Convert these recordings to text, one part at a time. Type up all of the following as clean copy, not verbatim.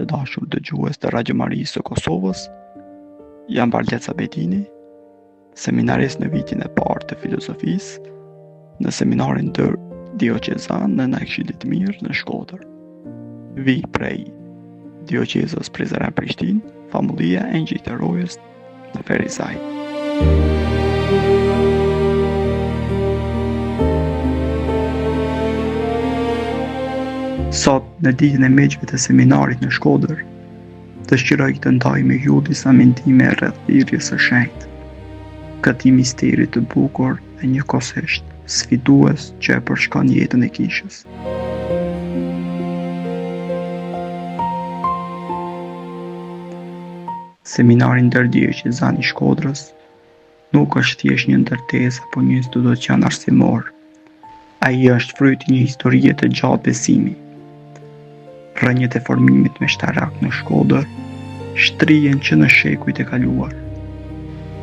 të dashur dëgjues të Radio Marisë së Kosovës. Jam Barlec Abedini, seminarist në vitin e parë të filozofisë në seminarin ndërdioqezan Nëna e Këshillit të Mirë në Shkodër. Vij prej dioqezës Prizren Prishtinë, famullia Engjëjt e Rojës në Ferizaj. Sot, në ditën e miqve të seminarit në Shkodër, dëshiroj të ndaj me ju disa mendime rreth thirrjes së shenjtë, këtij misteri të bukur dhe njëkohësisht sfidues që e përshkon jetën e kishës. Seminari Ndërdioqezan i Shkodrës nuk është thjesht një ndërtesë apo një institucion arsimor. Ai është fryt i një historie të gjatë besimi. Rrënjët e formimit meshtarak në Shkodër shtrihen që në shekujt e kaluar,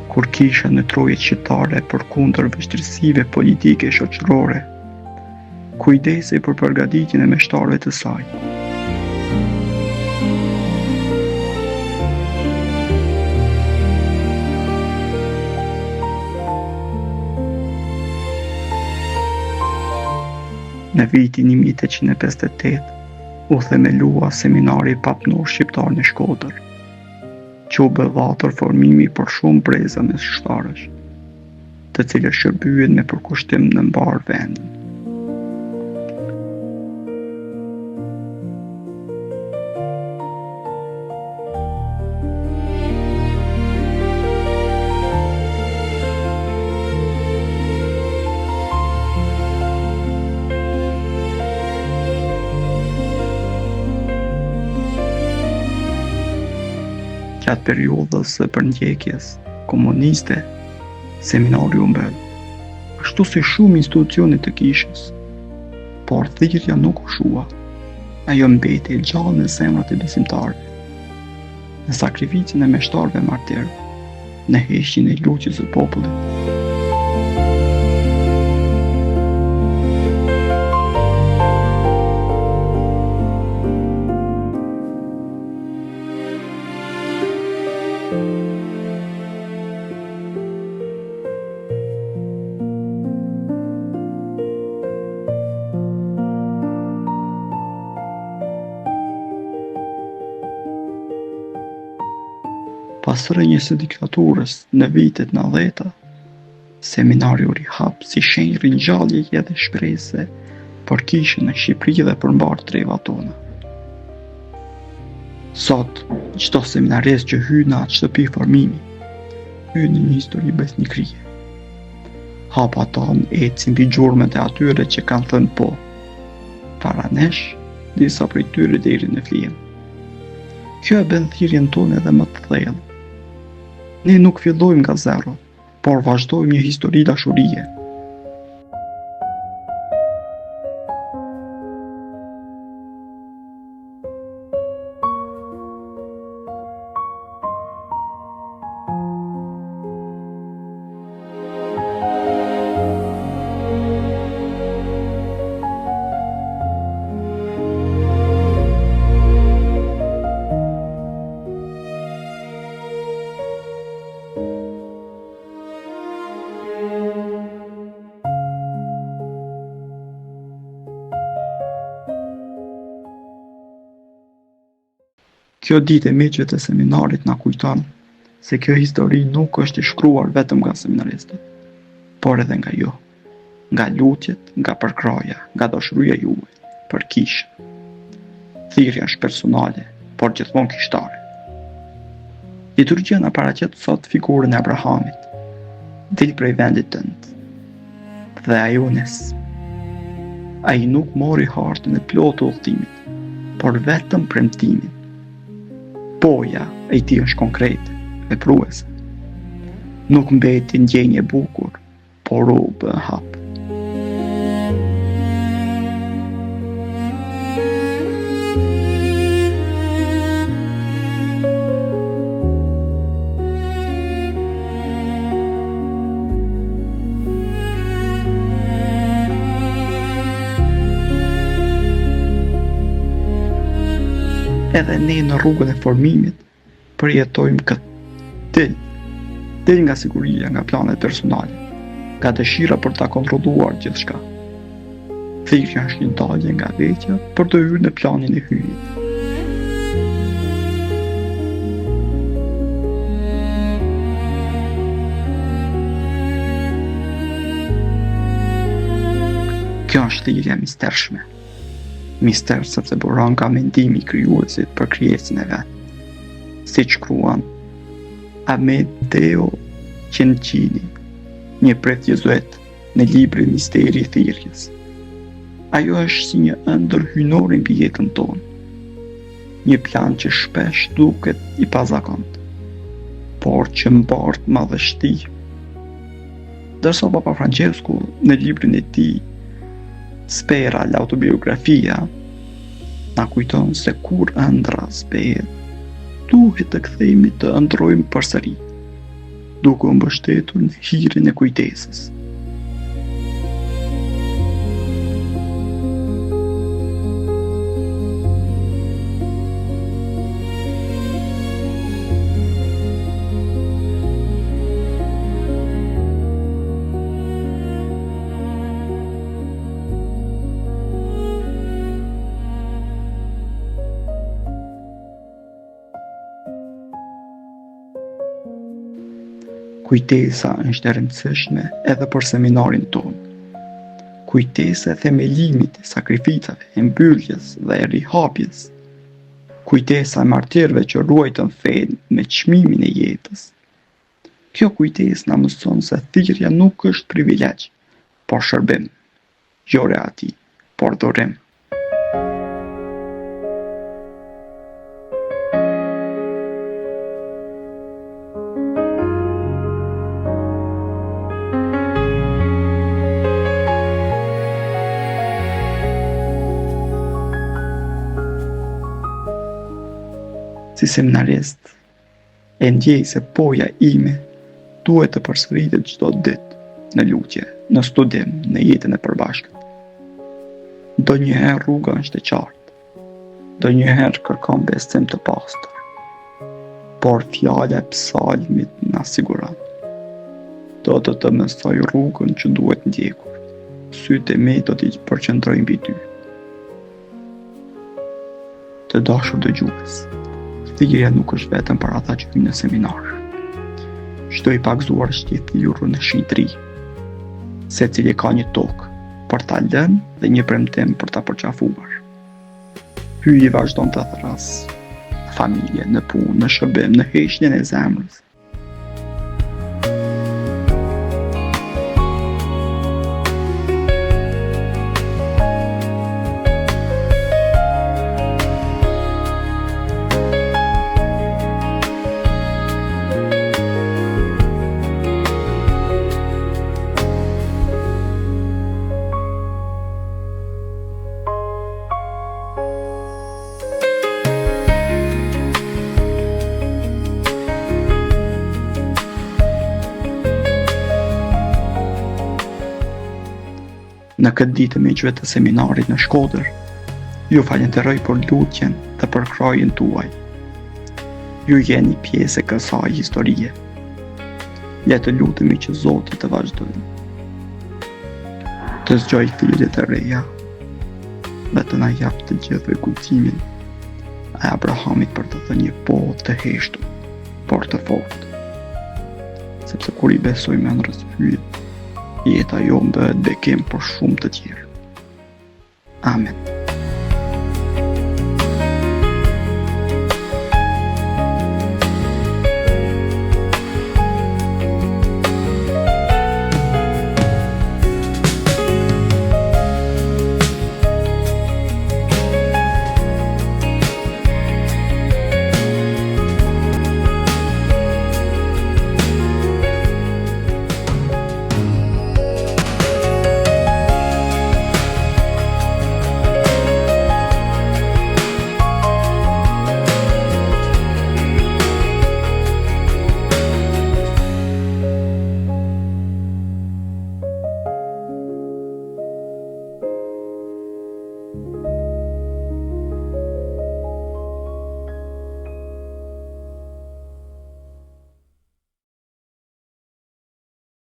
kur kisha në trojet shqiptare përkundër vështirësive politike e shoqërore, kujdesej për përgatitjen e meshtarëve të saj. Në vitin 1858 u themelua seminari papnor shqiptar në Shkodër, që u bë vatër formimi për shumë breza meshtarësh. të cilët shërbyen me përkushtim në mbarë vendin. Gjatë periudhës së përndjekjes komuniste, Seminari u mbyll, ashtu si shumë institucione të kishës. Por thirrja nuk u shua. Ajo mbeti e gjallë në zemrat e besimtarëve, në sakrificën e meshtarëve martirë, në heshtjen e lutjes së popullit. Pas rënies së diktaturës në vitet 90-ta, seminari u rihap si shenjë ringjalljeje dhe shprese për kishën në Shqipëri dhe për mbarë trevat tona. Sot, çdo seminarist që hyn në atë shtëpi formimi, hyn në një histori besnikërie. Hapat tanë ecin mbi gjurmët e atyre që kanë thënë po. Para nesh, disa prej tyre deri në flijim. Kjo e bën thirrjen tonë edhe më të thellë. Ne nuk fillojmë nga zero, por vazhdojmë një histori dashurie. Kjo ditë e miqve të seminarit na kujton se kjo histori nuk është e shkruar vetëm nga seminaristët, por edhe nga ju, nga lutjet, nga përkrahja, nga dashuria juaj për kishën. Thirrja është personale, por gjithmonë kishtare. Liturgjia na paraqet sot figurën e Abrahamit. Dil prej vendit tënd. Dhe ai u nis. Ai nuk mori hartën e plotë të udhëtimit, por vetëm premtimin. Poja e tij është konkrete, vepruese. Nuk mbeti ndjenjë e bukur, por u bë hap. Edhe ne në rrugën e formimit përjetojmë këtë. Dil, dil nga siguria, nga planet personale, nga dëshira për ta kontrolluar gjithçka. Thirrja është një dalje nga vetja për të hyrë në planin e Hyjit. Kjo është thirrja e mistershme. Mister sepse buron nga mendimi i krijuesit për krijesën e vet. Siç shkruan Amedeo Cencini, një prift jezuit në librin Misteri i Thirrjes. Ajo është si një ëndërr hyjnore mbi jetën tonë. Një plan që shpesh duket i pazakontë, por që mbart madhështi. Ndërsa Papa Francesku në librin e tij Spera l'autobiografia na kujton se kur ëndrra zbehet, duhet të kthehemi të ëndërrojmë përsëri, duke u mbështetur në hirin e kujtesës. Kujtesa është e rëndësishme edhe për seminarin tonë. Kujtesa e themelimit, e sakrificave, e mbylljes dhe e rihapjes. Kujtesa e martirëve që ruajtën fenë me çmimin e jetës. Kjo kujtesë na mëson se thirrja nuk është privilegj, por shërbim, jo rehati, por dhurim. Si seminarist, E ndjej se poja ime duhet të përsëritet çdo ditë në lutje, në studim, në jetën e përbashkët. Ndonjëherë rruga është e qartë, ndonjëherë kërkon besim të pastër, por fjala e psalmit na siguron. Do të të mësoj rrugën që duhet ndjekur, sytë e mi do t'i përqendroj mbi ty. Të dashur dëgjues, thirrja nuk është vetëm për ata që hyjnë në seminar. Çdo i pagëzuar është i thirrur në shenjtëri. Secili ka një tokë për ta lënë dhe një premtim për ta përqafuar. Hyji vazhdon të thërrasë në familje, në punë, në shërbim, në heshtjen e zemrës. Në këtë ditë të miqve të seminarit në Shkodër, ju falënderoj për lutjen dhe përkrahjen tuaj. Ju jeni pjesë e kësaj historie. Le të lutemi që Zoti të vazhdojë të zgjojë thirrje të reja dhe të na japë të gjithëve guximin e Abrahamit për të thënë një po të heshtur, por të fortë. Sepse kur i besojmë ëndrrës së Hyjit, jeta jonë bëhet bekim për shumë të tjerë. Amen.